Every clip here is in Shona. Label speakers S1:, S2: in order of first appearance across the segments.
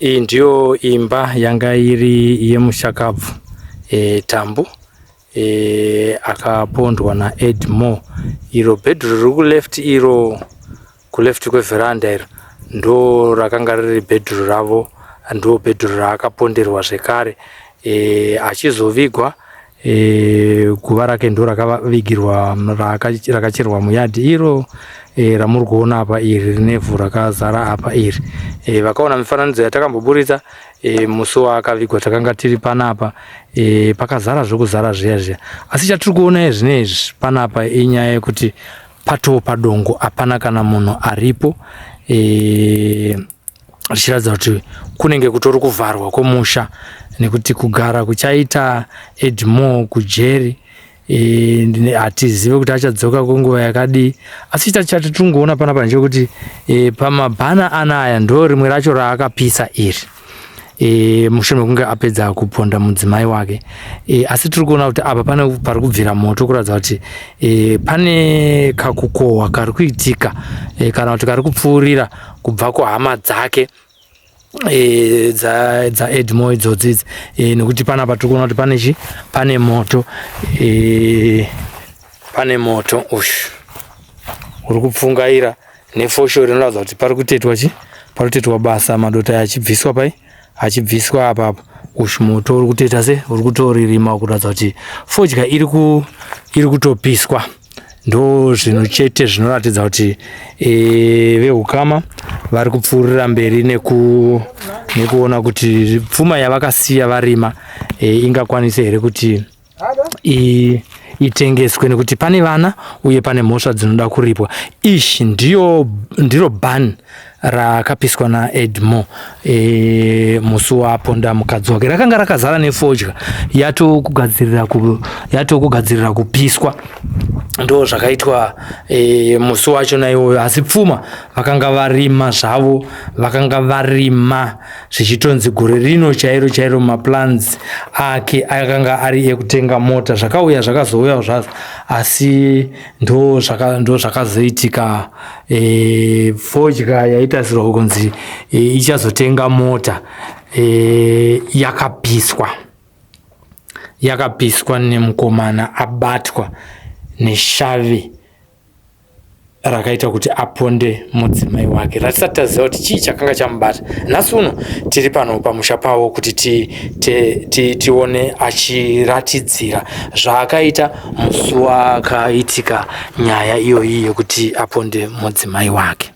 S1: Iyi ndiyo imba yanga iri yemushakabvu e, Tambu e, akapondwa naEdmore. Iro bedroom riri kuleft iro kuleft kweveranda iro ndo rakanga riri bedroom ravo ndo bedroom raakaponderwa zvekare e, achizovigwa e, guva rake ndo rakavigirwa rakacherwa muyadhi iro e, ramuri kuona apa iri rinevhu rakazara apa iri e, vakaona mifananidzo yatakamboburitsa e, musi waakavigwa takanga tiri panapa e, pakazara zvekuzara zviya zviya asi chatiri kuona izvinezvi panapa inyaya yekuti patoo padongo hapana kana munhu aripo e, zvichiratidza kuti kunenge kutori kuvharwa kwomusha nekuti kugara kuchaita Edmore kujeri e, hatizive kuti achadzoka kwenguva yakadii asi chati tingoona panapa ndechekuti e, pamabhana anaya ndo rimwe racho raakapisa iri e, mushure mekunge apedza kuponda mudzimai wake e, asi tiri kuona kuti apa pane pari kubvira moto kuratidza kuti e, pane kakukohwa kari kuitika e, kana kuti kari kupfuurira kubva kuhama dzake e, dzaedmo dza idzodzi idzi e, nekuti panapa tiri kuona kuti pane chi pane moto e, pane moto uyu uri kupfungaira nefoshoro inoratidza kuti pari kutetwa chi pari kutetwa basa madota achibviswa pai achibviswa apapo uyu moto uri kuteta se uri kutoririma kuratidza kuti fodya iri ku iri kutopiswa ndo zvinhu chete zvinoratidza kuti e, vehukama vari kupfuurira mberi neku nekuona kuti pfuma yavakasiya varima e, ingakwanise here kuti itengeswe nekuti pane vana uye pane mhosva dzinoda kuripwa ishi ndiyo ndiro ban rakapiswa naedmore e, musi waponda mukadzi wake rakanga rakazara nefodya yatokugadzirira ku, yatokugadzirira kupiswa ndo zvakaitwa e, musi wacho naiwoyo asi pfuma vakanga varima zvavo vakanga varima zvichitonzi gore rino chairo chairo maplans ake akanga ari ekutenga mota zvakauya zvakazouyawo zvazvo asi ndo zvakazoitika e, fodya yaitasirwa kunzi e, ichazotenga mota e, yakapiswa yakapiswa nemukomana abatwa neshavi rakaita kuti aponde mudzimai wake ratisati taziva kuti chii chakanga chamubata nhasi uno tiri pano pamusha pavo kuti tione ti, ti, achiratidzira zvaakaita musi wakaitika nyaya iyoyi yekuti aponde mudzimai wake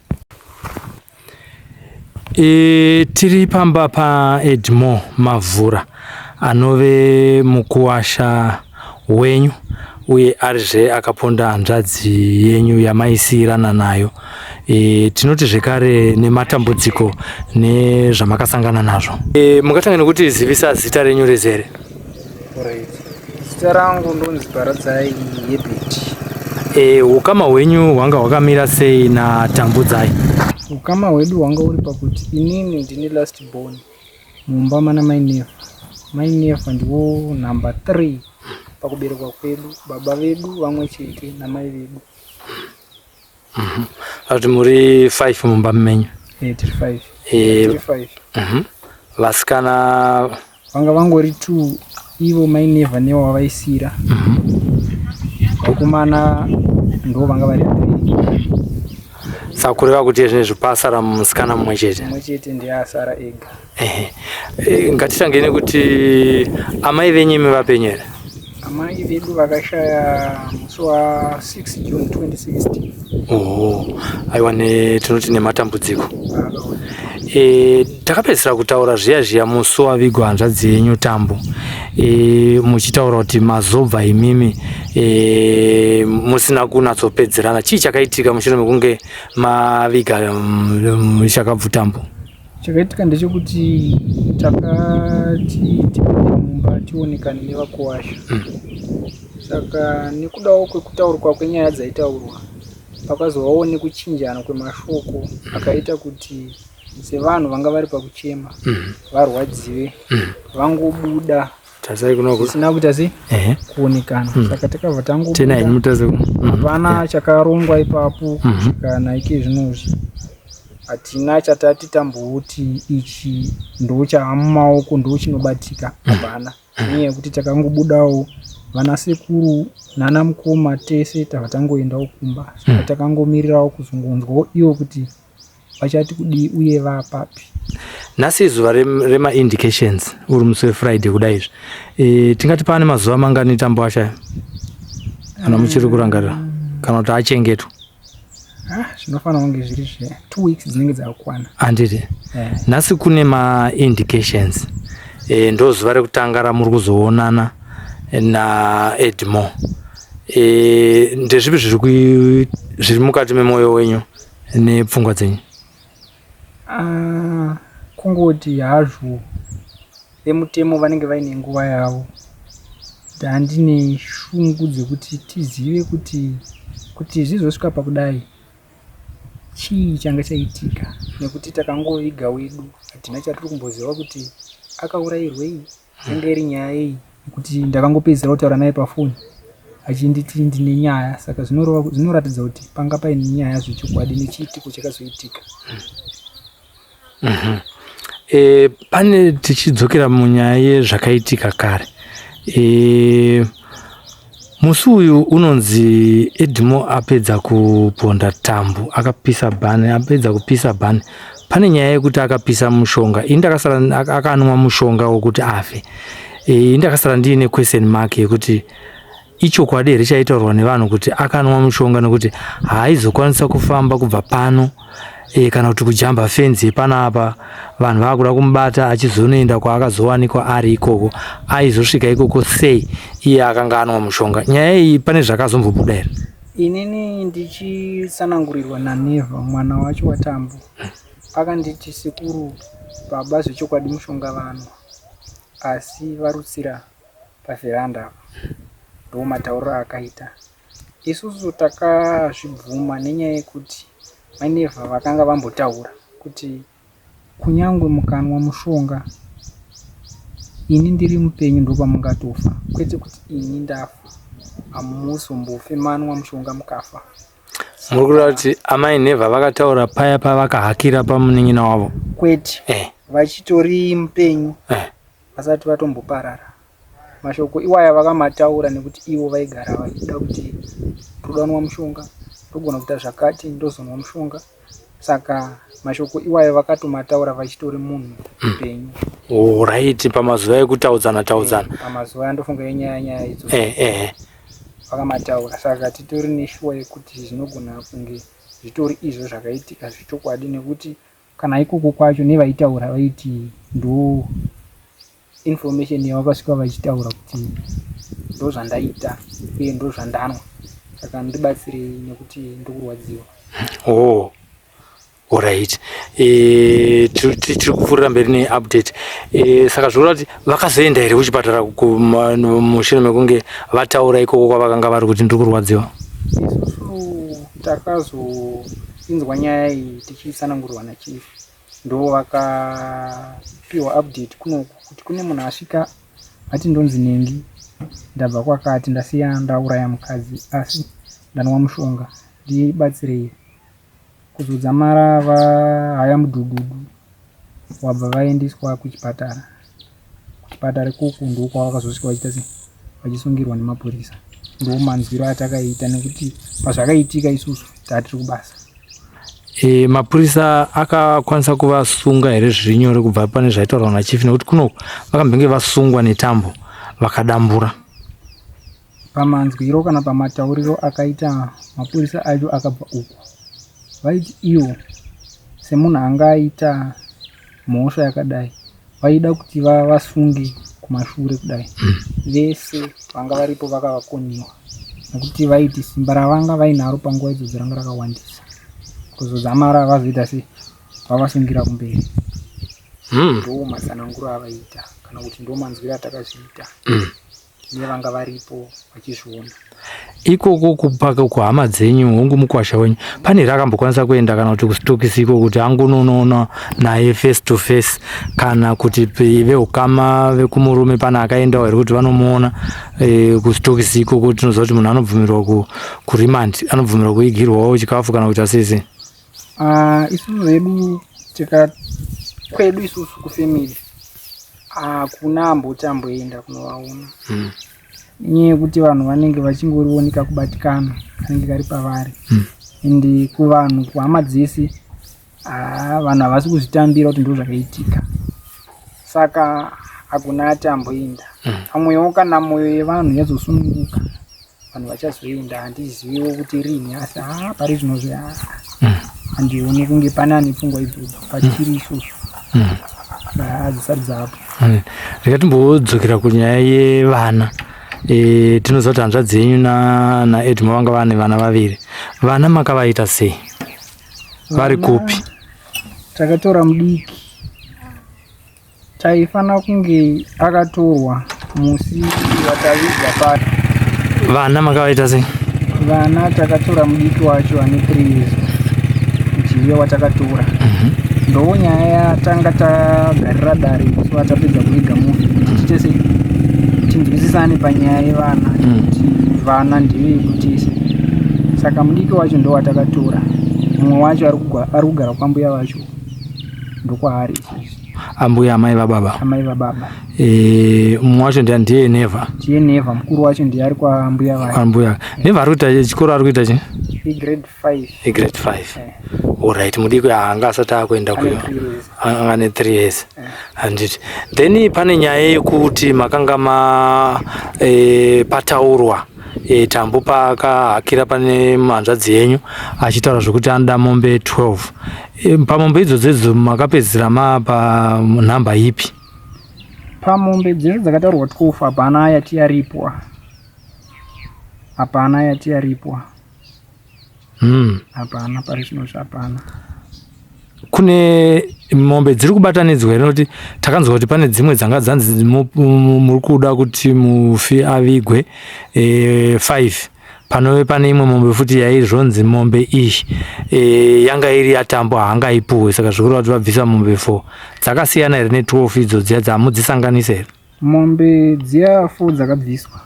S1: E, tiri pamba paEdmore Mavhura anove mukuwasha wenyu uye arizve akaponda hanzvadzi yenyu yamaisiirana nayo. E, tinoti zvekare nematambudziko nezvamakasangana nazvo. E, mungatanga nekuti zivisa zita renyu rizere?
S2: Right. Zita rangu ndonzi Paradzai Hebert.
S1: E, ukama hwenyu hwanga hwakamira sei naTambudzai?
S2: Ukama hwedu hwanga uri pakuti inini ndini last born mumba mana mai Nefa. Mai Nefa ndiwo number 3 pakuberekwa kwedu, baba vedu vamwe chete namai vedu.
S1: Ati muri 5 mumba menyu?
S2: Eh, tiri 5. Eh, tiri 5.
S1: Mhm. Vasikana
S2: vanga vangori 2 ivo mai Neva newavaisira. Mhm. Vakomana ndo vanga vari 3.
S1: Saka kureva kuti zvinezvi pasara musikana mumwe chete.
S2: Mumwe chete ndiye asara ega.
S1: Ehe. Eh, ngatitange nekuti amai venyu imi vapenyu here?
S2: Amai vedu vakashaya musi wa 6 June 2016.
S1: Oh, aiwa ne tinoti nematambudziko. E, takapedzisira kutaura zviya zviya musi wavigwa hanzvadzi yenyu Tambo e, muchitaura kuti mazobva imimi e, musina kunatsopedzerana. Chii chakaitika mushure mekunge maviga mushakabvu Tambo?
S2: Chakaitika ndechekuti takati tipinde mumba tionekane nevakuwasha mm. Saka nekudawo kwekutaurwa kwenyaya dzaitaurwa pakazovawo nekuchinjana kwemashoko akaita kuti sevanhu vanga vari pakuchema mm. varwadziwe mm. vangobuda zvisina kuita sei kuonekana mm. saka takabva tangobuda hapana chakarongwa ipapo kusvika naike zvinozvi. Hatina chatati tamboti ichi ndochaamumaoko ndochinobatika, hapana, nenyaya yekuti takangobudawo vana sekuru nana mukoma tese tava tangoendawo kumba, saka takangomirirawo kuzongonzwawo ivo kuti vachati kudii uye vapapi.
S1: Nhasi izuva remaindications, uri musi weFriday kudai izvi. Tingati pane mazuva mangani Tambo ashaya, kana muchiri kurangarira, kana kuti achengetwa?
S2: Ah, zvinofanira kunge zviri zve 2 weeks dzinenge dzakakwana.
S1: Handiti? Nhasi kune maindications, ndo zuva rekutanga ramuri kuzoonana naEdmo. Ndezvipi zviri mukati memwoyo wenyu nepfungwa dzenyu?
S2: Ah, kungoti hazvo vemutemo vanenge vaine nguva yavo. Ndandine shungu dzekuti tizive kuti zvizosvika pakudai chii changa chaitika, nekuti takangoviga wedu, hatina chatiri kumboziva kuti akaurayirwei, yanga iri nyaya yei, nekuti ndakangopedzisira kutaura naye pafoni achinditi ndine nyaya, saka zvinoratidza kuti panga paine nyaya zvechokwadi nechiitiko chakazoitika.
S1: Pane tichidzokera munyaya yezvakaitika kare, musi uyu unonzi Edmo apedza kuponda Tambu, akapisa bhani. Apedza kupisa bhani, pane nyaya yekuti akapisa mushonga. Ini ndakasara akanwa mushonga wokuti afe. Ini ndakasara ndiine question mark yekuti ichokwadi here chaitaurwa nevanhu kuti akanwa mushonga, nekuti haaizokwanisa kufamba kubva pano kana kuti kujamba fenzi yepanapa, vanhu vakuda kumubata, achizonoenda kwaakazowanikwa ari ikoko. Aizosvika ikoko sei iye akanga anwa mushonga? Nyaya iyi pane zvakazombobuda here?
S2: Inini ndichitsanangurirwa naNeva, mwana wacho waTambu, akanditi, "Sekuru, baba zvechokwadi mushonga vanwa, asi varutsira pavheranda apa." Ndo matauriro aakaita. Isusu takazvibvuma nenyaya yekuti maineva vakanga vambotaura kuti kunyangwe mukanwa mushonga ini ndiri mupenyu, ndopamungatofa, kwete kuti ini ndafa hamuzombofe manwa mushonga mukafa.
S1: Muri kureva kuti amai Neva vakataura paya pavakahakira pamunin'ina wavo?
S2: Kwete, vachitori mupenyu, vasati vatomboparara. Mashoko iwaya vakamataura nekuti ivo vaigara vachida kuti ndoda kunwa mushonga, ndogona kuita zvakati, ndozonwa mushonga. Saka mashoko iwayo vakatomataura vachitori munhu mupenyu.
S1: Right, pamazuva ekutaudzana taudzana.
S2: Pamazuva andofunga enyaya nyaya idzo vakamataura, saka titori neshuwa yekuti zvinogona kunge zvitori izvo zvakaitika zvechokwadi, nekuti kana ikoko kwacho nevaitaura vaiti ndo information yavakasvika vachitaura kuti ndo zvandaita uye ndo zvandanwa, saka ndibatsirei nekuti ndokurwadziwa.
S1: Oh, alright. Tiri kupfuurira mberi neupdate. Saka zvikureva kuti vakazoenda here kuchipatara mushure mekunge vataura ikoko kwavakanga vari kuti ndiri kurwadziwa?
S2: Isusu takazoinzwa nyaya iyi tichitsanangurirwa nachief, ndo vakapiwa update kunoku kuti kune munhu asvika ati, "Ndonzi nengi, ndabva kwakati, ndasiya ndauraya mukadzi, asi ndanwa mushonga, ndibatsirei." Kuzodzamara vahaya mudhudhudhu, wabva vaendeswa kuchipatara. Kuchipatara ikoko ndokwavakazosvika vachiita sei, vachisungirwa nemapurisa. Ndo manzwiro atakaita, nekuti pazvakaitika isusu tatiri kubasa.
S1: Mapurisa akakwanisa kuvasunga here zviri nyore kubva pane zvaitaurwa nachief, nekuti kunoku vakambenge vasungwa netambo vakadambura?
S2: Pamanzwiro kana pamatauriro akaita mapurisa acho akabva uku, vaiti ivo semunhu anga aita mhosva yakadai, vaida kuti vavasunge kumashure kudai. Vese vanga varipo vakavakoniwa, nekuti vaiti simba ravanga vainaro panguva idzodzo ranga rakawandisa. Kuzodzamara vazoita sei, vavasungira kumberi. Ndo matsananguro avaita, kana kuti ndo manzwiro atakazviita nevanga varipo vachizviona.
S1: Ikoko kupaka kuhama dzenyu, hongu mukwasha wenyu, pane here akambokwanisa kuenda kana kuti kusitokisi iko kuti angononoona naye face to face, kana kuti veukama vekumurume pane akaendawo here kuti vanomuona kusitokisi ikoko? Tinoziva kuti munhu anobvumirwa kuremand, anobvumirwa kuigirwawo chikafu kana kuita sei sei.
S2: Ah, isusu vedu tika kwedu isusu kufamily hakuna amboti amboenda kunovaona. Inyaya yekuti vanhu vanenge vachingorioneka kubatikana kanenge kari pavari. Ende kuvanhu kuhama dzese ah, vanhu havasi kuzvitambira kuti ndo zvakaitika, saka hakuna ati amboenda. Pamwewo kana mwoyo yevanhu yazosununguka, vanhu vachazoenda. Handiziviwo kuti rini, asi haa, pari zvinozvi haa, handioni kunge pane ane pfungwa idzodzo patiri isusu. Hadzisati dzapo.
S1: Rega timbodzokera kunyaya yevana. Tinoziva kuti hanzvadzi yenyu naEdmo vanga vane vana vaviri. Vana makavaita sei? Vari kupi?
S2: Takatora mudiki, taifana kunge akatorwa musi wataviga pano.
S1: Vana makavaita sei?
S2: Vana takatora mudiki wacho ane 3 years, ndiye watakatora. Ndo nyaya yatanga tagarira dare musi watapedza kuviga mufi, kuti tiite sei tinzwisisane panyaya yevana, kuti vana ndevedu tese. Saka mudiki wacho ndo watakatora, mumwe wacho ari kugara kwambuya vacho, ndokwaari izvezvi.
S1: Ambuya amai vababa?
S2: Amai vababa.
S1: Mumwe wacho ndiye Neva?
S2: Ndiye Neva, mukuru wacho ndiye ari kwambuya vacho.
S1: Ambuya Neva ari kuita chikoro, ari kuita chi?
S2: Igrade 5.
S1: Igrade 5. Alright, mudiki haanga asati akuenda
S2: Ane
S1: kuyo?
S2: 3 years.
S1: Ane 3 years, handiti? Then pane nyaya yekuti makanga ma pataurwa Tambo paakahakira pane hanzvadzi yenyu achitaura zvekuti anoda mombe 12. Pamombe idzodzo idzo makapedzisira mapa nhamba ipi?
S2: Pamombe dzese dzakataurwa 12, hapana yati yaripwa, hapana yati yaripwa. Hapana, pari zvinozvi hapana.
S1: Kune mombe dziri kubatanidzwa here? Nekuti takanzwa kuti pane dzimwe dzanga dzanzi muri kuda kuti mufi avigwe 5, panove pane imwe mombe futi yaizvonzi mombe iyi yanga iri yaTambo, haangaipuwe, saka zvikureva kuti vabvisa mombe 4. Dzakasiyana here ne12 idzo dziya dzamudzisanganisa here?
S2: Mombe dziya 4 dzakabviswa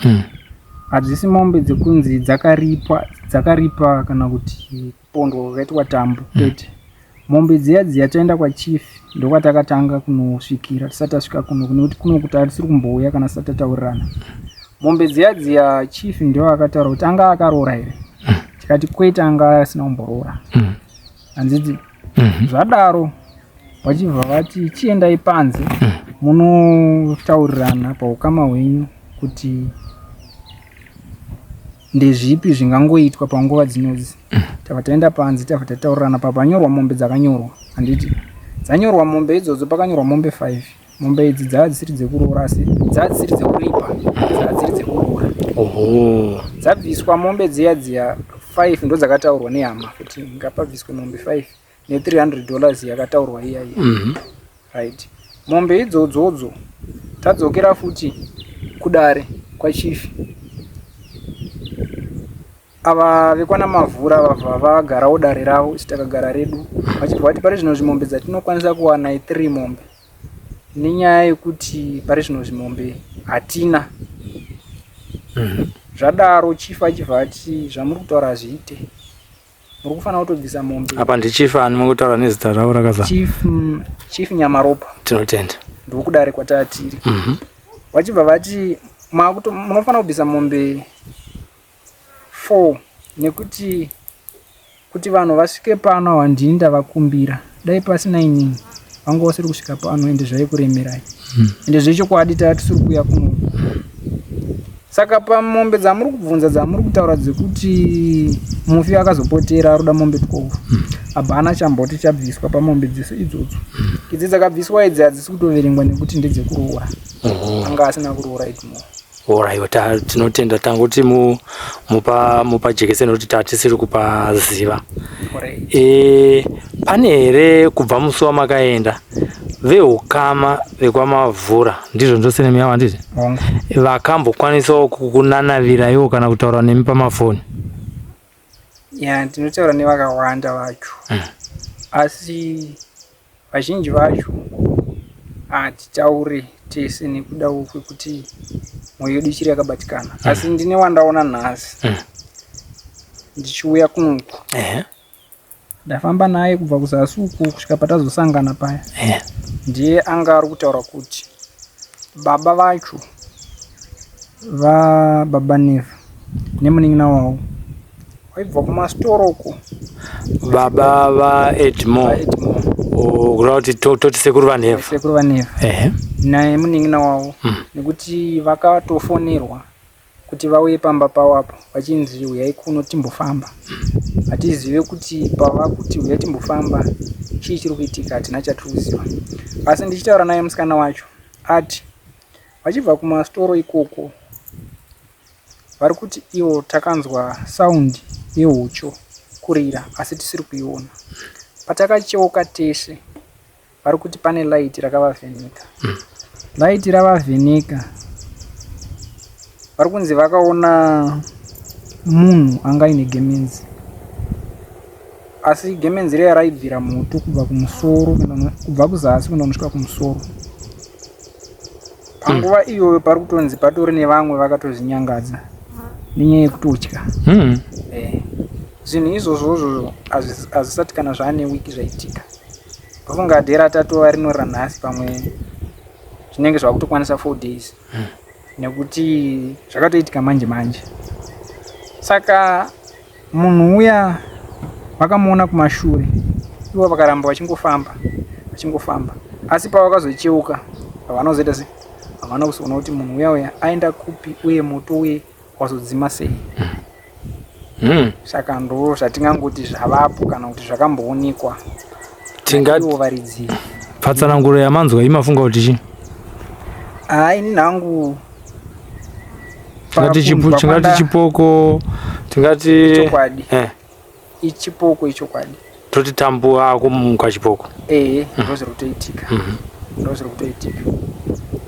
S2: hadzisi mombe dzekunzi dzakaripwa, dzakaripa kana kuti kupondwa kwakaitwa Tambo, kwete. Mombe dziya dziya taenda kwachief, ndokwatakatanga kunosvikira tisati tasvika kuno, nekuti kuno kuti hatisiri kumbouya kana tisati tataurirana. Mombe dziya dziya chief ndio akataura kuti anga akaroora here, tikati kwete, anga asina kumboroora, handiti? Zvadaro vachibva vati chiendai panze munotaurirana paukama hwenyu kuti ndezvipi zvingangoitwa panguva dzinodzi. Tabva taenda panze, tabva tataurirana, papanyorwa mombe dzakanyorwa, handiti? Dzanyorwa mombe idzodzo, pakanyorwa mombe 5. Mombe idzi dzava dzisiri dzekuroora, asi dzava dzisiri dzekuripa, dzava dziri dzekuroora. Dzabviswa mombe dziya dziya 5, ndo dzakataurwa nehama kuti ngapabviswe mombe 5 ne$300 yakataurwa iya iya. Right, mombe idzodzodzo tadzokera futi kudare kwachief. Ava vekwana Mavhura vabva vagarawo dare ravo, isu takagara redu. Vachibva vati pari zvino zvimombe dzatinokwanisa kuwana i3 mombe, nenyaya yekuti pari zvino zvimombe hatina. Zvadaro chief achibva ati zvamuri kutaura hazviite, muri kufanira kutobvisa mombe.
S1: Apa ndichief ani mukutaura nezita ravo rakazara?
S2: Chief Nyamaropa.
S1: Tinotenda.
S2: Ndokudare kwatatiri. Vachibva vati munofanira kubvisa mombe 4, nekuti kuti vanhu vasvike pano handini ndavakumbira, dai pasina inini vanga vasiri kusvika pano, ende zvaikuremerai. Ende zvechokwadi taa tisiri kuuya kuno. Saka pamombe dzamuri kubvunza, dzamuri kutaura dzekuti mufi akazopotera aruda mombe 12, hapana chamboti chabviswa pamombe dzese idzodzo. Idzi dzakabviswa idzi hadzisi kutoverengwa nekuti ndedzekuroora, anga asina kuroora Edmore.
S1: Alright, tinotenda. Tangoti mupa jekeseni kuti tatisiri kupaziva. Pane here kubva musi wamakaenda veukama vekwaMavhura, ndizvo ndosene miyavo, handiti?
S2: Hongu.
S1: Vakambokwanisawo kukunanaviraiwo kana kutaura nemi pamafoni?
S2: Ya, ndinotaura nevakawanda vacho, asi vazhinji vacho hatitauri tese nekuda kwekuti mwoyo yedu ichiri yakabatikana. Asi ndine wandaona nhasi ndichiuya kunoku. Ndafamba naye kubva kuzasi uku kusvika patazosangana paya. Ndiye anga ari kutaura kuti baba vacho vababa Never nemunin'ina wavo waibva kumasitoro uko.
S1: Baba vaEdmore, kureva kuti toti sekuru vaNever.
S2: Sekuru vaNever nemunin'ina wavo, nekuti vakatofonerwa kuti vauye pamba pavo apo vachinzi huyai kuno timbofamba. Hatizive kuti pavakuti huyai timbofamba chii chiri kuitika, hatina chatiri kuziva. Asi ndichitaura naye musikana wacho ati vachibva kumasitoro ikoko vari kuti ivo takanzwa saundi yehucho kurira asi tisiri kuiona. Patakacheuka tese vari kuti pane light rakavavheneka. Light ravavheneka vari kunzi vakaona munhu anga aine gemenzi, asi gemenzi riya raibvira moto kubva kumusoro, kubva kuzasi kuenda kunosvika kumusoro. Panguva iyoyo pari kutonzi patori nevamwe vakatozvinyangadza nenyaya yekutotya. Zvinhu izvozvozvo hazvisati kana zvaane wiki zvaitika. Ndofunga day ratatova rino ranhasi pamwe zvinenge zvakutokwanisa 4 days, nekuti zvakatoitika manje manje. Saka munhu uya vakamuona kumashure, ivo vakaramba vachingofamba vachingofamba, asi pavakazocheuka havana kuzoita sei, havana kuzoona kuti munhu uya uya aenda kupi uye moto uye wazodzima sei. Saka ndo zvatingangoti zvavapo kana kuti zvakamboonekwa
S1: Tingati
S2: ivo varidzi.
S1: Patsananguro yamanzwa imafunga kuti chii?
S2: Hai, ini hangu
S1: Tingati
S2: pakunzwa
S1: tingati chipoko, tingati
S2: Ichokwadi. Ichipoko, ichokwadi.
S1: Toti Tambu akumuka chipoko.
S2: Ehe, ndo zviri kutoitika, ndo zviri kutoitika,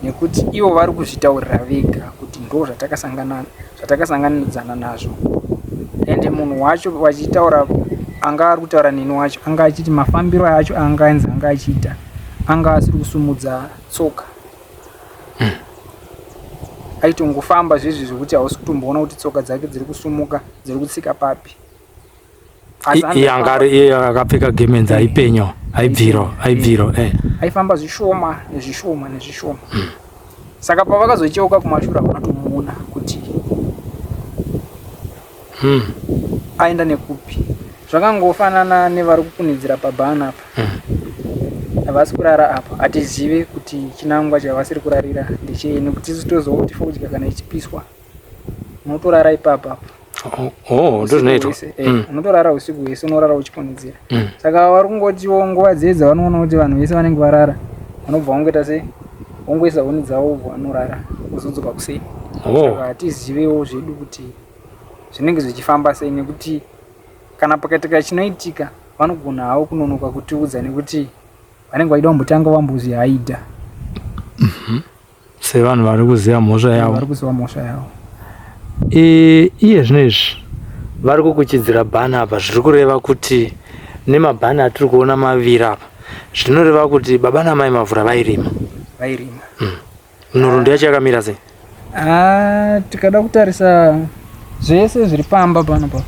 S2: nekuti ivo vari kuzvitaurira vega kuti ndo zvatakasangana zvatakasanganidzana nazvo. Ende munhu wacho vachitaura anga ari kutaura neni wacho anga achiti mafambiro acho anga ainzi anga achiita anga asiri kusumudza tsoka, aitongofamba zvezvi zvekuti hausi kutomboona kuti tsoka dzake dziri kusumuka, dziri kutsika papi. Asi
S1: Iye anga ari iye akapfeka gemenzi aipenya, aibvira aibvira.
S2: Aifamba zvishoma nezvishoma nezvishoma. Saka pavakazocheuka kumashure havana tomuona kuti aenda nekupi. Zvakangofanana nevari kupunidzira pabhana apa, havasi kurara apa. Hatizive kuti chinangwa chavasiri kurarira ndechei, nekuti isu toziva kuti fodya kana ichipiswa unotorara ipapa apa.
S1: Oh, ndozvinoitwa.
S2: Usiku hwese, unotorara usiku hwese, unorara uchipunidzira. Saka vari kungotiwo nguva dzedza vanoona kuti vanhu vese vanenge varara, vanobva vangoita sei, vongoisa huni dzavo, ubva vanorara, vozodzoka kuseni. Saka hatizivewo zvedu kuti zvinenge zvichifamba sei, nekuti kana pakaitika chinoitika vanogona havo kunonoka kutiudza, nekuti vanenge vachida kumbotanga vambozvihaidha.
S1: Sevanhu vari kuziva mhosva yavo.
S2: Vari kuziva mhosva yavo.
S1: Iye zvino izvi vari kukuchidzira bhana apa, zviri kureva kuti nemabhana atiri kuona maviri apa, zvinoreva kuti baba namai Mavhura vairima.
S2: Vairima.
S1: Nhoroondo yacho yakamira sei?
S2: Ah, tikada kutarisa zvese zviri pamba pano pa,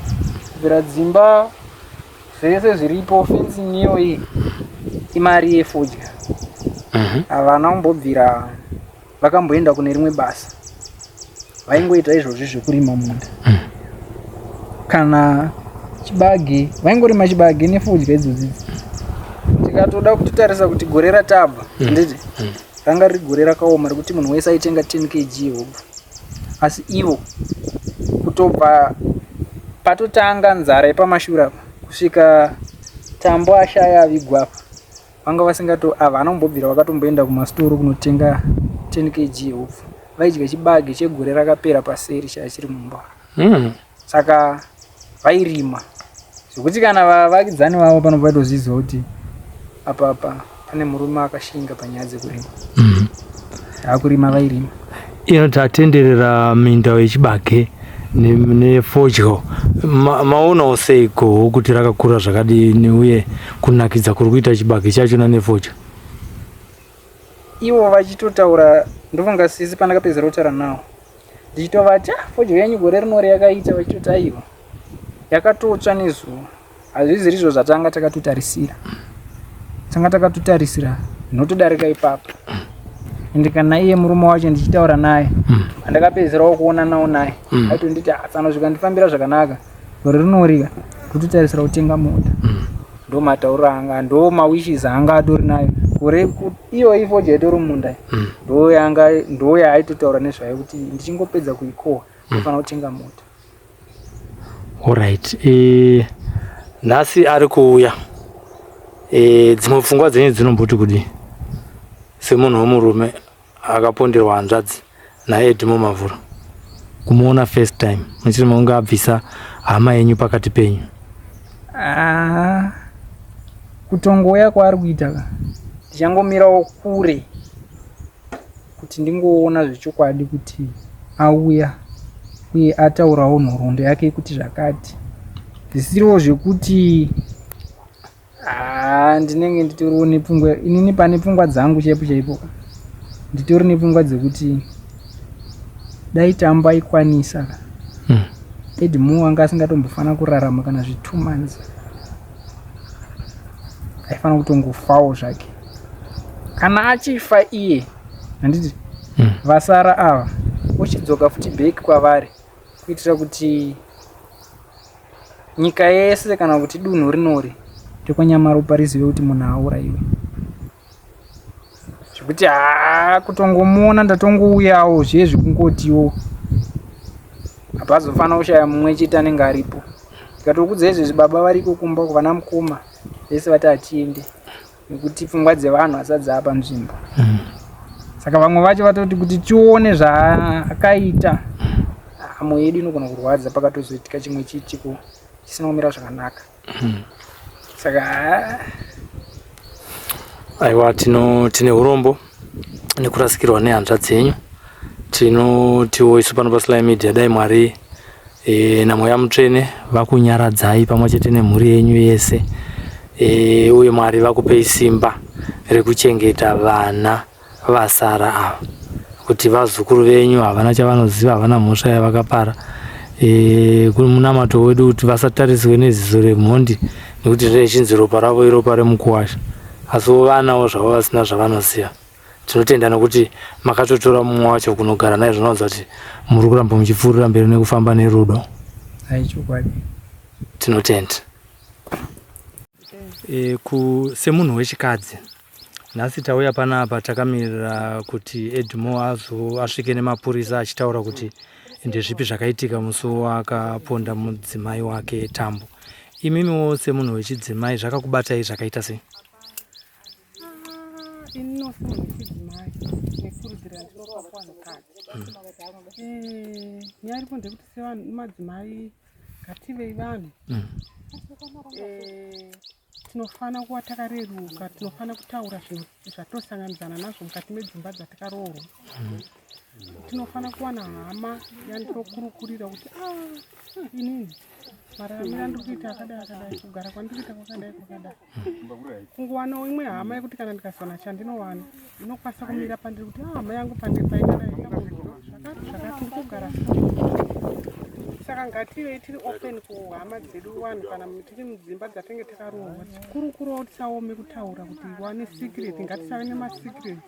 S2: kubvira dzimba zvese zviripo, fencing iyoyi imari yefodya. Havana kumbobvira vakamboenda kune rimwe basa, vaingoita izvozvi zvekurima munda kana chibage, vaingorima chibage nefodya idzodzi. Tikatoda kutotarisa kuti gore ratabva, handiti ranga riri gore rakaoma rekuti munhu wese aitenga 10 kg yehupfu, asi ivo kutobva patotanga nzara yepamashure apa kusvika Tambo ashaya avigwa apa, vanga vasingato, havana kumbobvira vakatomboenda kumasitoro kunotenga 10 kg yehupfu. Vaidya chibage chegore rakapera paseri chachiri mumba. Saka vairima zvekuti kana vavakidzani vavo pano vaitozviziva kuti apa apa pane murume akashinga panyaya dzekurima. Akurima vairima.
S1: Inoti atenderera minda yechibage nefodya, maonawo sei goho kuti rakakura zvakadini uye kunakidza kuri kuita chibage chachona nefodya?
S2: Ivo vachitotaura, ndofunga sisi pandakapedzera kutaura nawo ndichitovati, "Ah, fodya yenyu gore rinori yakaita," vachitoti aiwa, yakatotsva nezuva. Hazviziri izvo zvatanga takatotarisira. Tanga takatotarisira zvinotodarika ipapo. Ende kana iye murume wacho ndichitaura naye, andakapedzisirawo kuonanawo naye, aitonditi "Ah, tsano zvikandifambira zvakanaka gore rinorika ndototarisira kutenga mota. Ndo matauriro anga, ndo mawishes anga atori nayo gore iyo ifodya itori mumunda, ndo yanga ndo yaaitotaura nezvayo kuti ndichingopedza kuikohwa ndofanira kutenga mota.
S1: Alright, nhasi ari kuuya. Dzimwe pfungwa dzenyu dzinomboti kudii semunhu wemurume akaponderwa hanzvadzi naEdmo Mavhura, kumuona first time muchiri maunge abvisa hama yenyu pakati penyu?
S2: Ah, kutongouya kwaari kuita ka, ndichangomirawo kure kuti ndingoona zvechokwadi kuti auya uye ataurawo nhoroondo yake yekuti zvakati, zvisiriwo zvekuti, ah, ndinenge nditoriwo nepfungwa inini. Pane pfungwa dzangu chaipo chaipo, nditori nepfungwa dzekuti dai Tambo aikwanisa, Edmo anga asingatombofana kurarama kana zve2 months, aifanira kutongofawo zvake. Kana achifa iye, handiti vasara ava uchidzoka futi back kwavari, kuitira kuti nyika yese kana kuti dunhu rinori rekwaNyamaropa rizive kuti munhu aurayiwe. Zvekuti haa, kutongomuona ndatongouyawo zviye zvekungotiwo hapazofanira kushaya mumwe chete anenge aripo. Ndikatokudza izvezvi, baba variko kumba, vana mukoma vese vati hatiende nekuti pfungwa dzevanhu hasati dzaapa nzvimbo. Saka vamwe vacho vatoti kuti tione zvaakaita, mwoyo yedu inogona kurwadza pakatozoitika chimwe chiitiko chisina kumira zvakanaka. Saka haa.
S1: Aiwa, tine urombo nekurasikirwa nehanzvadzi yenyu. Tinotiwo isu pano paSly Media, dai Mwari namweya mutsvene vakunyaradzai pamwe chete nemhuri yenyu yese, uye Mwari vakupei simba rekuchengeta vana vasara ava, kuti vazukuru venyu havana chavanoziva, havana mhosva yavakapara. Munamato wedu kuti vasatariswe neziso remhondi, nekuti zvechinzi ropa ravo iropa remukuwasha, asiwo vanawo zvavo vasina zvavanoziva. Tinotenda nekuti makatotora mumwe wacho kunogara naye, zvinoratidza kuti muri kuramba muchipfuurira mberi nekufamba nerudo.
S2: Ai, chokwadi.
S1: Tinotenda. Semunhu wechikadzi, nhasi tauya panapa takamirira kuti Edmo azo asvike nemapurisa achitaura kuti ndezvipi zvakaitika musi wakaponda mudzimai wake Tambo. Imimiwo semunhu wechidzimai, zvakakubatai zvakaita sei?
S3: Inini semunhu wechidzimai, nekurudziro yandinopa kuvanhukadzi, nyaya iripo ndekuti sevanhu madzimai ngativei vanhu tinofana kuva takareruka, tinofana kutaura zvinhu zvatinosanganidzana nazvo mukati medzimba dzatakaroorwa. Tinofana kuwana hama yandinokurukurira kuti, "Ah, inini mararamiro andiri kuita akadai akadai, kugara kwandiri kuita kwakadai kwakadai." Kungowanawo imwe hama yekuti kana ndikazowana chandinowana inokwanisa kumira pandiri kuti, "Ah, hama yangu pandiri paikadai zvakati zvakati, ndiri kugara so." Saka ngativei tiri open kuhama dzedu vanhu, kana tiri mudzimba dzatinge takaroorwa, tikurukurawo, tisaome kutaura kuti wane secret. Ngatisave nemasecret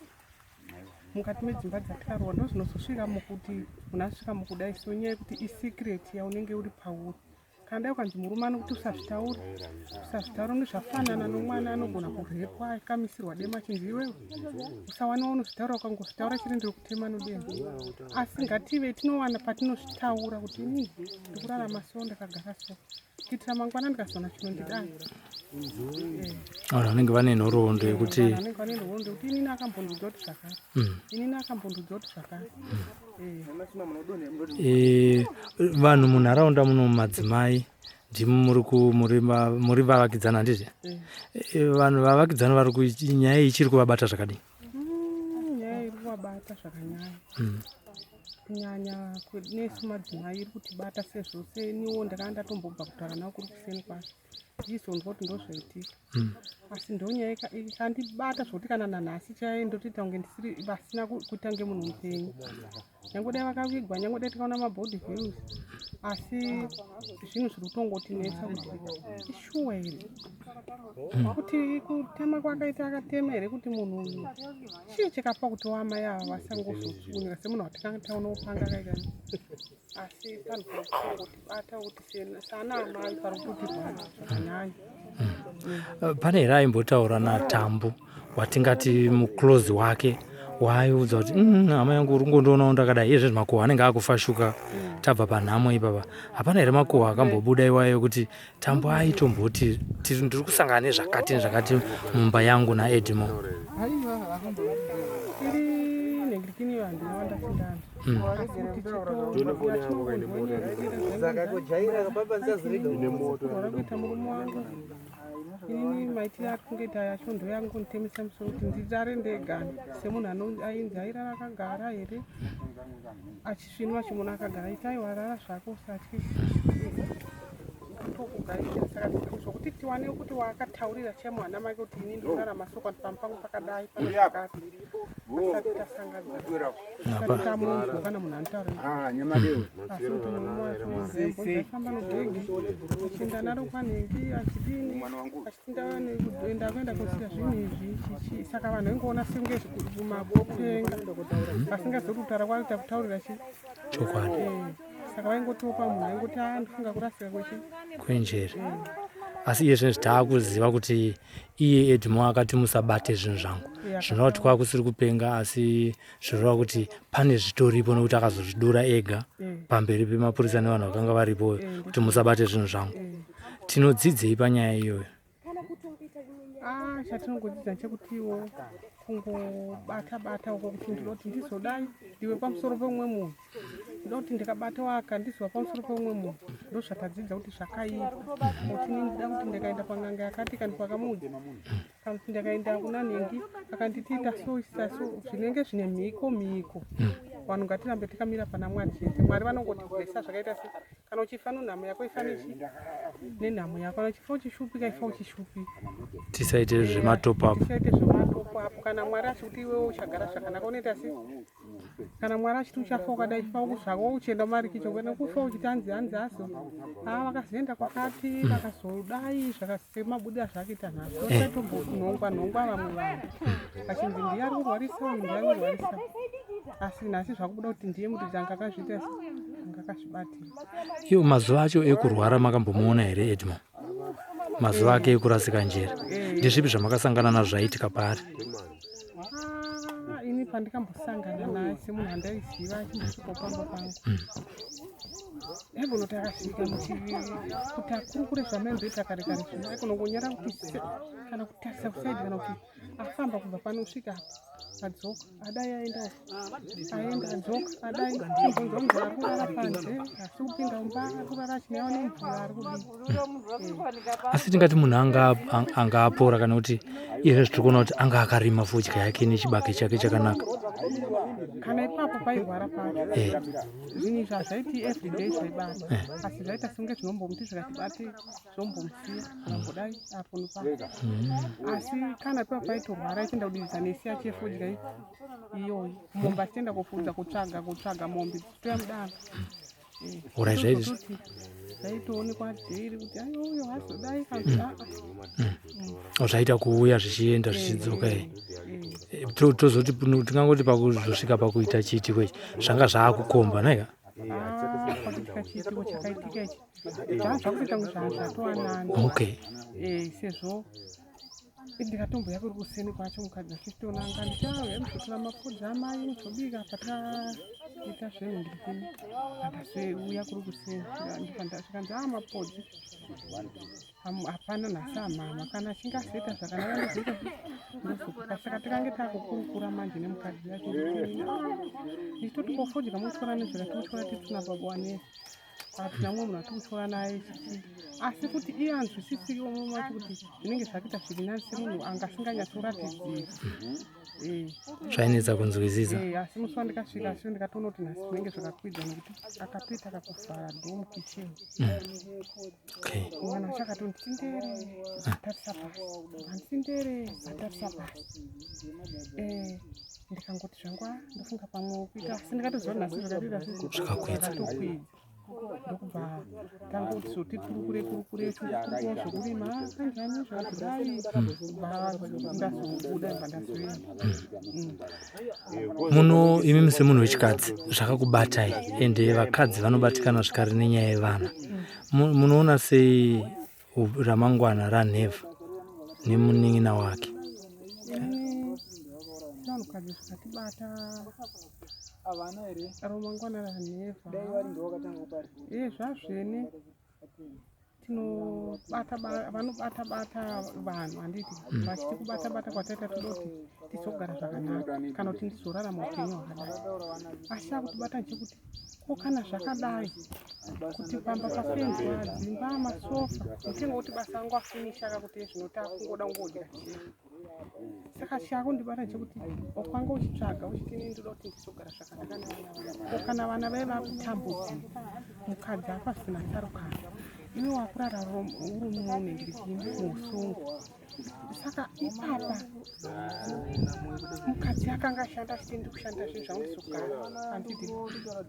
S3: mukati medzimba dzatikaroorwa. Ndo zvinozosvika mukuti munhu asvika mukudai. So nyaya yekuti isecret yaunenge uri pauri, kana dai ukanzi murume anokuti usazvitaura, usazvitaura, nezvafanana nomwana anogona kurepwa akamisirwa demo achinzi, "Iwewe usawana unozvitaura, ukangozvitaura chiri ndiri kutema nodemo." Asi ngative tinowana patinozvitaura kuti, "Inini ndikurarama so, ndakagara so," kuitira mangwana ndikazoona chinondidai.
S1: Vanhu vanenge vane nhoroondo yekuti
S3: Vanhu vanenge vane nhoroondo yekuti inini akambondiudza kuti zvakati, inini akambondiudza kuti zvakati.
S1: Vanhu munharaunda muno, madzimai ndimi muri vavakidzana, handiti? Vanhu vavakidzana vari nyaya iyi ichiri kuvabata zvakadii?
S3: Nyaya iri kuvabata zvakanyanya, kunyanya nesu madzimai iri kutibata, sezvo seniwo ndakanga ndatombobva kutaura navo kuri kuseni kwacho. Ndichizonzwa kuti ndozvaitika. Asi ndonyaya ikandibata zvokuti kana nanhasi chaiye ndotoita kunge ndisiri vasina kuita kunge munhu mupenyu. Nyange dai vakavigwa, nyange dai tikaona mabody values, asi zvinhu zviri kutongotinetsa kuti ishuwa here kuti kutema kwakaita akatema here kuti munhu uyu chii chakapa kuti wamai ava vasangozotsukunyika semunhu watikanga taona upanga akaita. Asi panhu pari kutongotibata kuti sana amai pari kutotirwadza zvakanyanya.
S1: Pane here aimbotaura naTambu watingati muclose wake waaiudza kuti hama yangu uri kungondionawo ndakadai, iyezve makuhwa anenge akufashuka tabva panhamo ipapa? Hapana here makuhwa akambobuda iwayo kuti Tambu aitomboti ndiri kusangana nezvakati nezvakati mumba yangu naEdmo?
S3: Iri nhingirikini iyo handina wandasindana, asi kuti chitokurwara kuita murume wangu, inini maitiro ari kungoita yacho ndoyangonditemesa musoro kuti ndirare ndega semunhu ainzi airara akagara here, achisvinwa chimunhu akagara iti aiwa rara zvako usatye tokugarira. Saka zvokuti tiwane kuti waakataurira chemwana make kuti ini ndinorarama so pamba pangu pakadai pane zvakati, asati tasangana, asati tamunzwa kana munhu anotaura. Asi kuti murume wacho aifamba nebhegi achienda naro kwanhingi, achidini, achitinda enda kuenda kosiya zvinhu izvi chichi. Saka vanhu vaingoona senge mapenga vasingazivi kuti kutaura kwaita kutaurira chi
S1: Chokwadi.
S3: Saka vaingotiwo pamunhu aingoti a ndifunga kurasika kwechi
S1: kwenjere. Asi iye zvinezvi taakuziva kuti iye Edmo akati musabate zvinhu zvangu, zvinova kuti kwakusiri kupenga, asi zvinoreva kuti pane zvitoripo, nekuti akazozvidura ega pamberi pemapurisa nevanhu vakanga varipo kuti musabate zvinhu zvangu. Tinodzidzei panyaya iyoyo?
S3: Ah, chatinongodzidza nchekutiwo kungobata bata uko kuti ndinoti ndizodai ndiwe pamusoro peumwe munhu, ndoda kuti ndikabata waka ndizova pamusoro peumwe munhu. Ndozvatadzidza kuti zvakaipa, kuti inini ndida kuti ndikaenda pang'anga yakati kana pakamudzi kana kuti ndikaenda kuna nhingi akanditi ita so ita so, zvinenge zvine mhiko mhiko. Vanhu ngatirambe tikamira pana Mwari chete. Mwari vanongoti blessa zvakaita se kana uchifa nonhamo yako, ifa nechi nenhamo yako. Kana uchifa uchishupika, ifa uchishupika.
S1: Tisaite zvematopapo.
S3: Tisaite zvematopo apo. Kana Mwari achikuti iwewe uchagara zvakanaka, unoita sei? Kana Mwari achiti uchafa wakadai, fa zvako uchienda mumarikicho, kana kufa uchiti hanzi hanzi azo a vakazoenda kwakati vakazodai zvakasemabuda zvakaita nhasi, osatombonhongwa nhongwa vamwe vanhu vachinzi ndiye ari kurwarisa uyu, ndiye ari kurwarisa. Asi nhasi zvakubuda kuti ndiye muridzi anga akazviita, anga akazvibatira.
S1: Iwo mazuva acho ekurwara makambomuona here Edmo, mazuva ake ekurasika njere? Ndezvipi zvamakasangana nazvo zvaiitika paari?
S3: Ah, ini pandikambosangana naye semunhu andaiziva achimbosvikawo pamba pangu, aigonoti akasvika kuti akurukure zvamaimboita kare kare zvino, aigonongonyara kuti kana kutarisa kuside, kana kuti afamba kubva pano kusvika apa, adzoka, adai aenda uko, aenda, adzoka, adai chimbonzwa munhu ari kurara panze, asi kupinda mumba ari kurara achinaiwa nemvura, ari kudii.
S1: Asi tingati munhu anga apora, kana kuti iye tiri kuona kuti anga akarima fodya yake nechibage chake chakanaka?
S3: Kana ipapo pairwara pacho, zvinhu izvi hazvaiti everyday zvaibata, asi zvaita senge zvinombomuti zvikati bate zvombomusiya, zvambodai apo nepapo. Asi kana ipapo paitorwara achienda kudiridza nesi yacho yefodya iyoyi, mombe achienda kofudza, kutsvaga kutsvaga mombe dzichitoya mudanga.
S1: Alright,
S3: Zvaitoonekwa daily kuti aiwa uyo hazodai kana kuti aa.
S1: Zvaita kuuya zvichienda zvichidzoka. Tozoti tingangoti pakuzosvika pakuita chiitiko ichi zvanga zvaakukomba naika?
S3: Ah, pakuitika chiitiko chakaitika ichi zvanga zvakutoita kunge zvanga zvatowanana. Sezvo ndikatomboya kuri kuseni kwacho, mukadzi achitonanga nditi auya muzotora mapudzi amai muzobika patakaita zvenhingirikini, andazouya kuri kuseni zvikanzi a mapodzi hapana nhasi amama, kana achinge azoita zvakanaka ndozoita ndozokupa. Saka tikange takukurukura manje nemukadzi yacho, ndichitoti kofodya mutyora nezvakati mutyora titsina baba wanei. Hatina mumwe munhu atikutyora naye chichi asi kuti iye anzwisisike umwe wacho kuti zvinenge zvakuita zviri nani semunhu anga asinganyatsoratidziri. Eh.
S1: Zvainetsa kunzwisisa.
S3: Eh, asi musi wandikasvika asi ndikatoona kuti nhasi zvinenge zvakakwidza nekuti akatoita kakuvhara door mukitchen.
S1: Okay.
S3: Mwana wacho akatonditi ndere atarisa pasi, handiti ndere atarisa pasi. Eh, ndikangoti zvangu ah, ndofunga pamwe kuita asi ndikatoziva kuti nhasi zvakatoita
S1: Zvakakwidza.
S3: zvakatokwidza. Ndokubva tangoti zoti kurukure kurukure kurukure zvokurima ah, kanjani zvakadai bva ndazobuda bva ndazoenda.
S1: Muno imimi semunhu wechikadzi zvakakubatai, ende vakadzi vanobatikana zvekare nenyaya yevana. Munoona sei ramangwana raNhevha nemunin'ina wake?
S3: Ini sevanhukadzi zvikatibata ramangwana raNhevha iye zvazvene tinobata vanobata bata vanhu handiti vachiti kubata bata kwataita todoti tizogara zvakanaka kana kuti ndizorarama upenyu hwakadai asi akutibata nchekuti ko kana zvakadai kuti pamba pafenzwa dzimba masofa mutengo kuti basa angu afinisha kakuti zvino takungoda kungodya chete saka chakundibata nchekuti wakwanga uchitsvaga uchiti ini ndoda kuti ndizogara zvakanaka nevana vangu ko kana vana vai vakutambudzika mukadzi afa zvisina tsarukano iwe wakurara uri munhingirikini muusungwa saka ipapa mukadzi akanga ashanda achiti ndiri kushanda zvinhu zvangu ndizogara handiti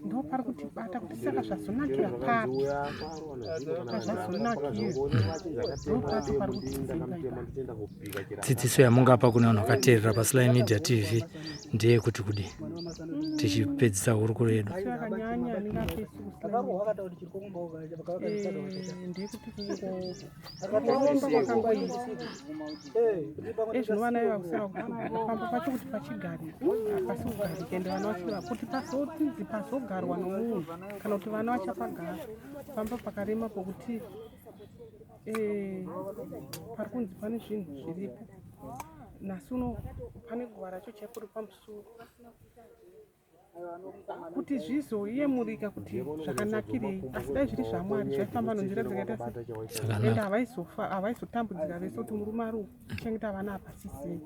S3: ndo pari kutibata kuti saka zvazonakira papi pazvazonakira ndo pacho pari kutidzimba ipapo.
S1: Dzidziso yamungapa kune vanhu vakateerera paSly Media TV ndeyekuti kudii tichipedzisa hurukuro yedu?
S3: Dzidziso yakanyanya ndingapesi kuSly ndeyekuti kungoromba kwakangoita ezvino vana iva kusara pamba pacho kuti pachigarika hapasi kugarika ende vana vachiri kuti pazotinzi pazogarwa nomunhu kana kuti vana vachapagara pamba pakarema pokuti pari kunzi pane zvinhu zviripo nhasi uno pane guva racho chaipo riri pamusuwo kuti zvizoyemurika kuti zvakanakirei asi dai zviri zvaMwari zvaifamba nenzira dzakaita se ende
S1: Zvakanaka.
S3: Havaizofa havaizotambudzika vese kuti murume ari kuchengeta vana hapasisei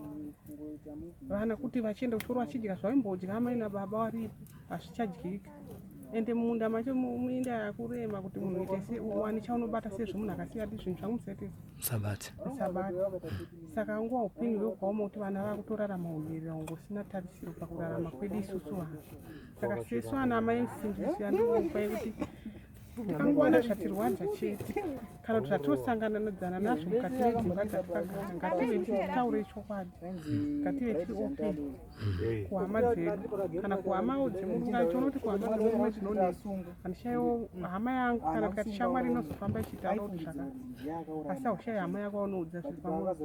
S3: vana kuti vachienda kuchikoro vachidya zvaimbodya amai nababa varipo hazvichadyika ende mumunda macho minda yakurema kuti munhu ite se uwane chaunobata sezvo munhu akasiya ati zvinhu zvangu musaite
S1: Musabate.
S3: Musabata saka nguva upenyu hwekuoma kuti vana vakutorarama umirira unge usina tarisiro pakurarama kwedu isusu vanhu saka sesu ana amai simbiso yandinopa yekuti tikangowana zvatirwadza chete kana kuti zvatinosanganadzana nazvo mukati medzimba dzatakagara ngative titaure chokwadi ngative tiri open kuhama dzedu kana kuhamawo dzemurume kana tiona kuti kuhama dzemurume zvinonetsa handishaiwo hama yangu kana tikati shamwari inozofamba ichitaura kuti zvakati asi haushayi hama yako aunoudza zviri pamwoyo.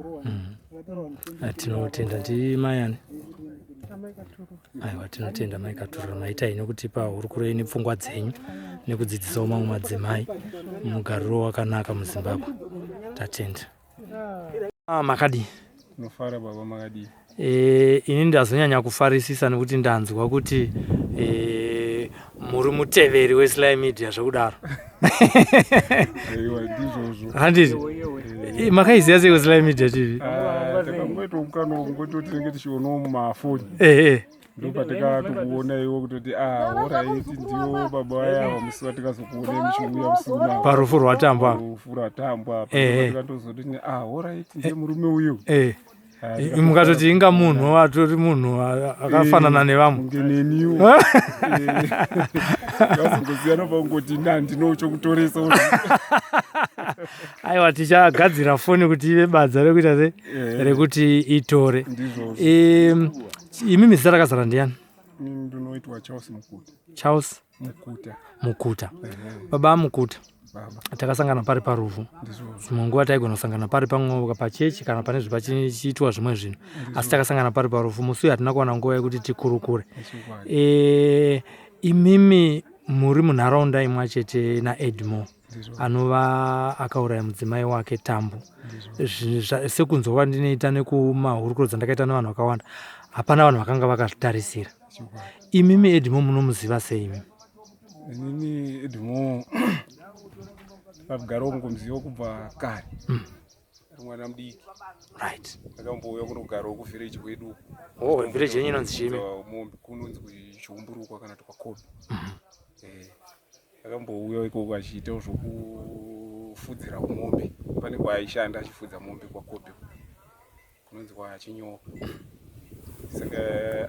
S1: Tinotenda ndimayani.
S3: Amai Katurura.
S1: Aiwa, tinotenda Mai Katurura, maitai nekutipa hurukuro yenyu nepfungwa dzenyu nekudzidzisawo mamwe madzimai mugariro wakanaka muZimbabwe. Tatenda. Ah, makadii?
S4: Tinofara baba, makadii?
S1: Ini ndazonyanya kufarisisa nekuti ndanzwa kuti muri muteveri weSly Media zvekudaro.
S4: Aiwa, ndizvozvo.
S1: Handiti makaiziva sei kuSly Media TV?
S4: Ah, takangoita mukana wekungoti tinenge tichionawo mumafoni ndopatakatokuona iwo kutoti ah, alright, ndiwo baba vaya musi watikazokuonai muchiuya musi unawo
S1: Parufu rwaTambo apa.
S4: Rufu rwaTambo apa. Tikatozoti ah, alright, ndiye murume uyu. Ah,
S1: Mukatoti inga munhu atori munhu akafanana nevamwe.
S4: Kunge neniwo vazongosiyana pangoti na ndinowo chokutoresa.
S1: Aiwa, tichagadzira foni kuti ive badza rekuita se rekuti itore.
S4: Ndizvozvo.
S1: Imimi zita rakazara ndiani?
S4: Ini ndinoitwa Charles Mukuta.
S1: Charles
S4: Mukuta.
S1: Mukuta. Baba Mukuta,
S4: Baba.
S1: Takasangana pari parufu.
S4: Ndizvozvo.
S1: Dzimwe nguva taigona kusangana pari pamwe pachechi kana pane zvipachiitwa zvimwe zvinhu, asi takasangana pari parufu. Musi uyu hatina kuwana nguva yekuti tikurukure.
S4: Chokwadi.
S1: Imimi muri munharaunda imwe chete naEdmore
S4: Ndizvozvo.
S1: anova akauraya mudzimai wake Tambo.
S4: Ndizvozvo.
S1: Sekunzwa kwandinoita nekumahurukuro dzandakaita nevanhu vakawanda, hapana vanhu vakanga vakazvitarisira.
S4: Chokwadi.
S1: Imimi Edmore munomuziva sei imimi?
S4: Inini Edmore ndakagarawo mukumziwa kubva kare. Ari mwana mudiki.
S1: Right.
S4: Akambouya kunogarawo kuvillage kwedu.
S1: Oh, village yenyu inonzi chii?
S4: Mombe kunonzi kuchiumburukwa kana kuti kwakobe. Eh. Akambouya ikoko achiitawo zvokufudzira mombe. Pane kwaaishanda achifudza mombe kwakobe. Kunonzi kwaChinyoka. Saka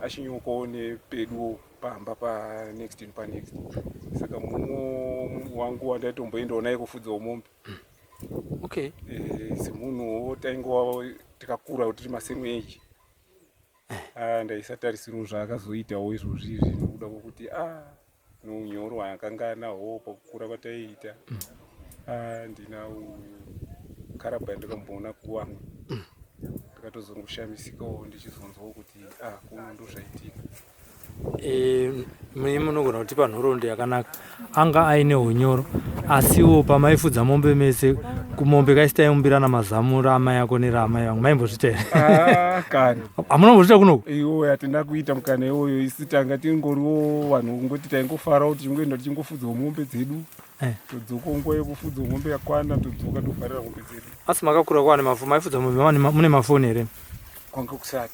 S4: achinyokawo nepeduwo pamba panext nepanext. Saka mumwe wangu wandaitomboendawo naye kufudzawo mombe.
S1: Okay.
S4: Eh, semunhuwo taingova tikakura tiri masame age. Ah, ndaisatarisirawo zvaakazoitawo izvozvi izvi nokuda kwokuti ah nounyoro hwaakanga anahwo pakukura kwataiita. Ah, ndina karabha yandakamboona kuwamwe. Ndakatozongoshamisikawo ndichizonzwawo kuti ah kuno ndozvaitika.
S1: E, munogona kutipa nhoroondo yakanaka. Anga aine unyoro, asiwo pamaifudza mombe mese kumombe kaisi taiumbirana mazamu raamai ako neraamai vangu, maimbozviita here?
S4: Ah, kani.
S1: Hamuna kumbozviita kunoku?
S4: Iwoyo hatina kuita mukana iwoyo, isu tanga tingoriwo vanhu kungoti taingofarawo tichingoenda tichingofudzawo mombe dzedu.
S1: Eh.
S4: Todzoka nguva yekufudza mombe yakwana, todzoka tofarira mombe dzedu.
S1: Asi makakura kwane mafoni, maifudza mombe mune mafoni here?
S4: Kwanga kusati.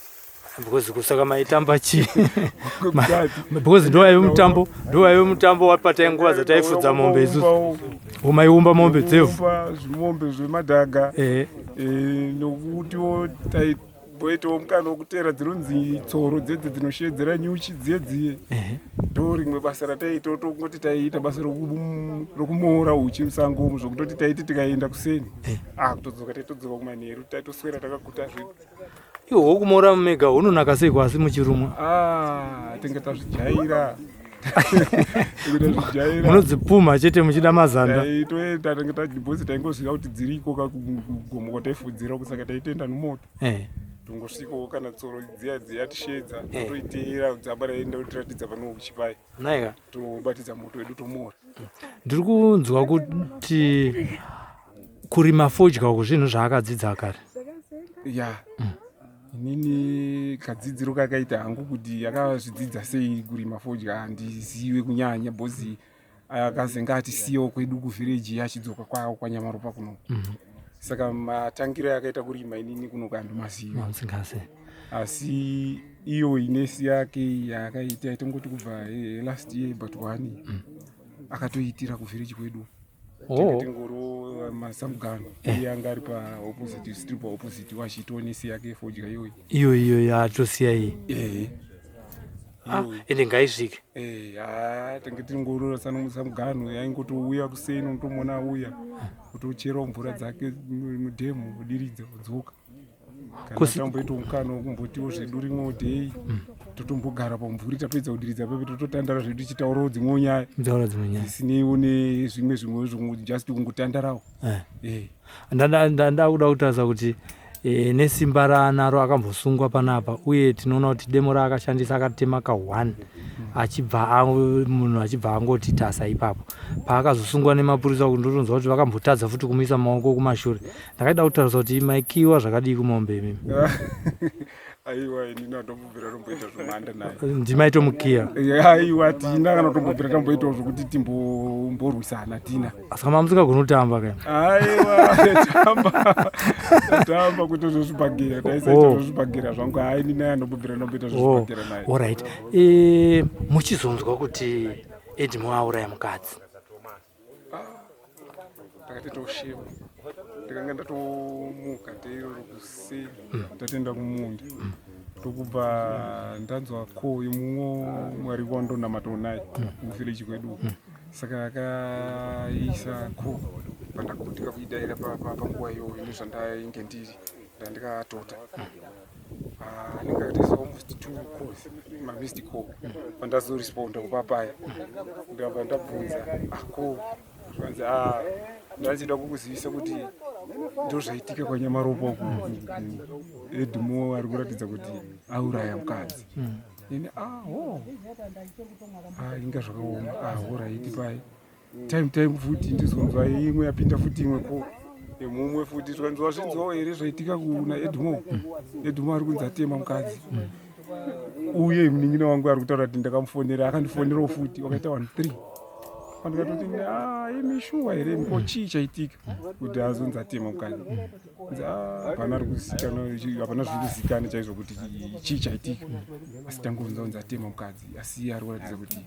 S1: Because kusaka maitamba chii? Because ndowaive mutambo, ndowaive mutambo wapatai nguva dzataifudza mombe isusu. Maiumba mombe dzevhu.
S4: Zvimombe zvemadhaga.
S1: Eh.
S4: Eh, nokutiwo taimboitawo mukana wekuteera dzinonzi tsoro dzedze dzinoshedzera nyuchi dziye dziye. Ndo rimwe basa rataiita, tongoti taiita basa rokumoora uchi musango umu, zvokutoti taiti tikaenda kuseni. Ah, kutodzoka taitodzoka kumanheru, taitoswera takaguta zvedu.
S1: Ihwo kumora mega hunonaka sei kwasi muchirumwa?
S4: Ah, tinge tazvijaira.
S1: Munodzipumha chete muchida mazanda.
S4: Taitoenda tinge tajibhozi taingoziva kuti dziriko kakugomo kwataifudzira saka taitoenda nomoto.
S1: Eh.
S4: Tongosvikawo kana tsoro dziya dziya tishedza toiteera dzamba raenda kutiratidza pane uchi pai.
S1: Naika.
S4: Tobatidza moto wedu tomora.
S1: Ndiri kunzwa kuti kurima fodya uku zvinhu zvaakadzidza kare.
S4: Ya. Inini kadzidziro kakaita hangu kuti akazvidzidza sei kurima fodya handizive kunyanya bhozi akazenge atisiyawo kwedu kuvhireji achidzoka kwawo kwaNyamaropa kuno. Saka matangiro akaita kurima inini kuno kandimaziva. Asi iyo inesi yake yaakaita itongoti kubva last year but one akatoitira kuvhireji kwedu.
S1: Oh.
S4: Tingoro masamugano iye anga ari paopposite street paopposite wachitoonesi yake fodya iyoyi.
S1: Iyo iyo yatosiya iyi.
S4: Ehe.
S1: Ah, ende ngaisvike.
S4: Eh, ah, tenge tingoro samugano yaingotouya kuseni unotomuona auya kutocherawo mvura dzake mudhemu kudiridza kudzoka. Kana tamboitawo mukana wekumbotiwo zvedu rimwewo dhei totombogara pamumvuri tapedza kudiridza pepe tototandara zvedu tichitaurawo dzimwewo nyaya.
S1: Mutaura dzimwe nyaya.
S4: Dzisineiwo nezvimwe zvimwe just kungotandarawo.
S1: Eh.
S4: Eh.
S1: Ndakuda kutarisa kuti nesimba raanaro akambosungwa panapa, uye tinoona kuti demo raakashandisa akatema ka1 achibva munhu achibva angoti tasa ipapo. Paakazosungwa nemapurisa uku ndotonzwa kuti vakambotadza futi kumuisa maoko kumashure. Ndakaida kutarisa kuti maikiwa zvakadii kumombe imimi.
S4: Aiwa, inini andombobvira tomboita zvomanda naye.
S1: Ndimaitomukiya.
S4: Aiwa, tina kana tombobvira tamboitawo zvokuti timborwisana tina.
S1: Saka mamusingagoni kutamba ka?
S4: Aiwa, tamba tamba kuita zvezvibhagera, taisaita zvezvibhagera zvangu. Hai, inini naye andombobvira ndamboita zvezvibhagera naye.
S1: Alright. Muchizonzwa kuti Edmore auraya mukadzi.
S4: Takati toshema, ndikanga ndatomuka teiroro kuseni tatenda kumunda, tokubva ndanzwa ko yemumwe mwari wandonamatawo naye kuvhileji kwedu. Saka akaisa ko pandakutika kuidaira panguva iyoyo nezvandainge ndiri ndandikatota. Anenge akaita almost 2 calls, mamissed call. Pandazoresponda kupapaya ndabva ndabvunza ako zvanzi ndanzida kukuzivisa kuti ndozvaitika kwaNyamaropa uku, Edmore ari kuratidza kuti auraya mukadzi. Ini ho inga zvakaoma. Alright, pai time time futi ndizonzwa imwe yapinda futi imwe ko yemumwe futi zvikanzwa zvinzwawo here zvaitika kuna Edmore. Edmore ari kunzi atema mukadzi. Uye munin'ina wangu ari kutaura kuti ndakamufonera, akandifonerawo futi wakaita 1 3. Pandikatoti ah, imi shuwa here imi ko chii chaitika kuti azonzi atema mukadzi? Nzi ah, hapana ari kuzikanwa, hapana zviri kuzikanwa chaizvo kuti chii chaitika, asi tangonzwa kunzi atema mukadzi, asi iye ari kuratidza kuti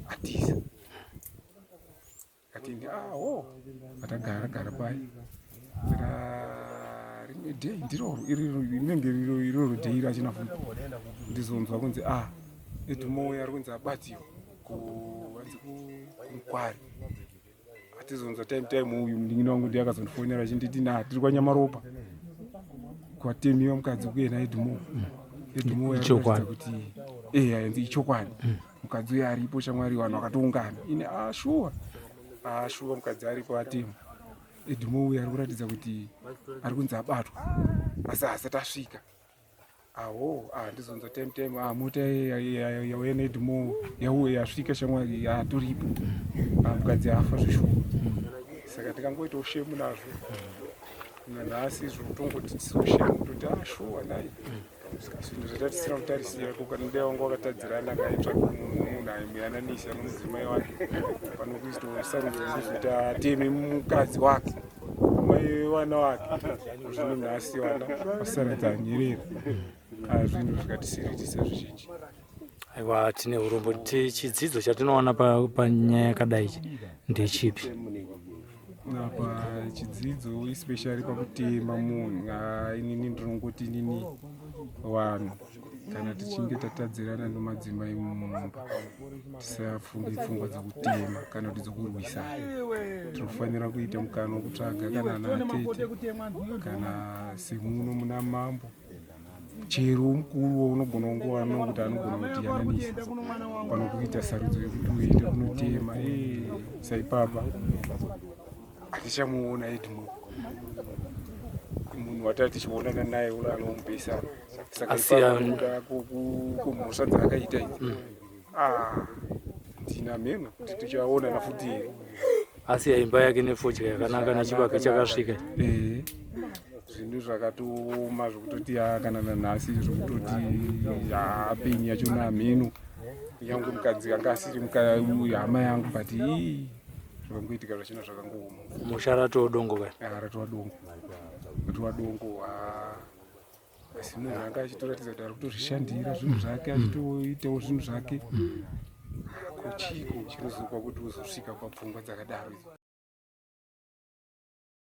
S4: atiza. Katindi ah oh atagara gara pai ra rimwe day ndiroro iriro rinenge riro iroro day rachina futi ndizonzwa kunzi ah Edmore ari kunzi abatiwa ku hanzi ku kuMukwari atizonzwa time time uyu munin'ina wangu ndiye akazondifonera achinditi na tiri kwaNyamaropa kwatemiwa mukadzi kuye naEdmore Edmore
S1: Ichokwadi.
S4: kuti eh hanzi ichokwadi mukadzi uyo aripo shamwari vanhu vakatoungana ini ah shuwa ah shuwa mukadzi aripo atema Edmore uyo ari kuratidza kuti ari kunzi abatwa asi haasati asvika aho ah ndizonzwa time time ah mota yauya naEdmore yauya yasvika shamwari yatoripo ah mukadzi afa zvishuwa saka tingangoitawo shemu nazvo nanhasi zvotongoti tiso shemu toti ah shuwa nai zvinhu zvatatisina kutarisira ko kana dai wanga wakatadzirana akaitsvaka munhu aimuyananisa nomudzimai wake pano kuitosarudzo yekuzoti ateme mukadzi wake mai vana wake zvino nhasi vana vasaradza nyerera Ah, zvinhu zvikatisiritisa zvizhinji.
S1: Aiwa, tine urombo. Chidzidzo chatinowana panyaya yakadai ichi ndechipi?
S4: Apa chidzidzo especially pakutema munhu, ah, inini ndinongoti inini vanhu kana tichinge tatadzirana nomadzimai mumba tisafunge pfungwa dzekutema kana kuti dzekurwisana. Tinofanira kuita mukana wekutsvaga kana ana atete kana semuno muna mambo chero mukuru waunogona kungowana kuti anogona kuti yananisa pano kuita sarudzo yekuti uende kunotema eh, saipapa hatichamuona Edmore munhu watati tichionana naye ulo anomupesana saka
S1: Asi,
S4: ipapo kuda kumhosva dzaakaita idzi ah, ndina mheno kuti tichaonana futi here.
S1: Asi imba yake nefodya yakanaka nechibage chakasvika.
S4: Eh, zvinhu zvakatooma zvekutoti ah, kana nanhasi zvekutoti ah, peni yacho namheno yangu mukadzi anga asiri hama yangu but ii, zvakangoitika zvachina zvakangooma.
S1: Musha ratoo dongo kai.
S4: Ah, ratova dongo, ratova dongo ah. Asi munhu anga achitoratidza kuti ari kutozvishandira zvinhu zvake achitoitawo zvinhu zvake. Ko chiko chinozopa kuti uzosvika papfungwa dzakadaro idzi?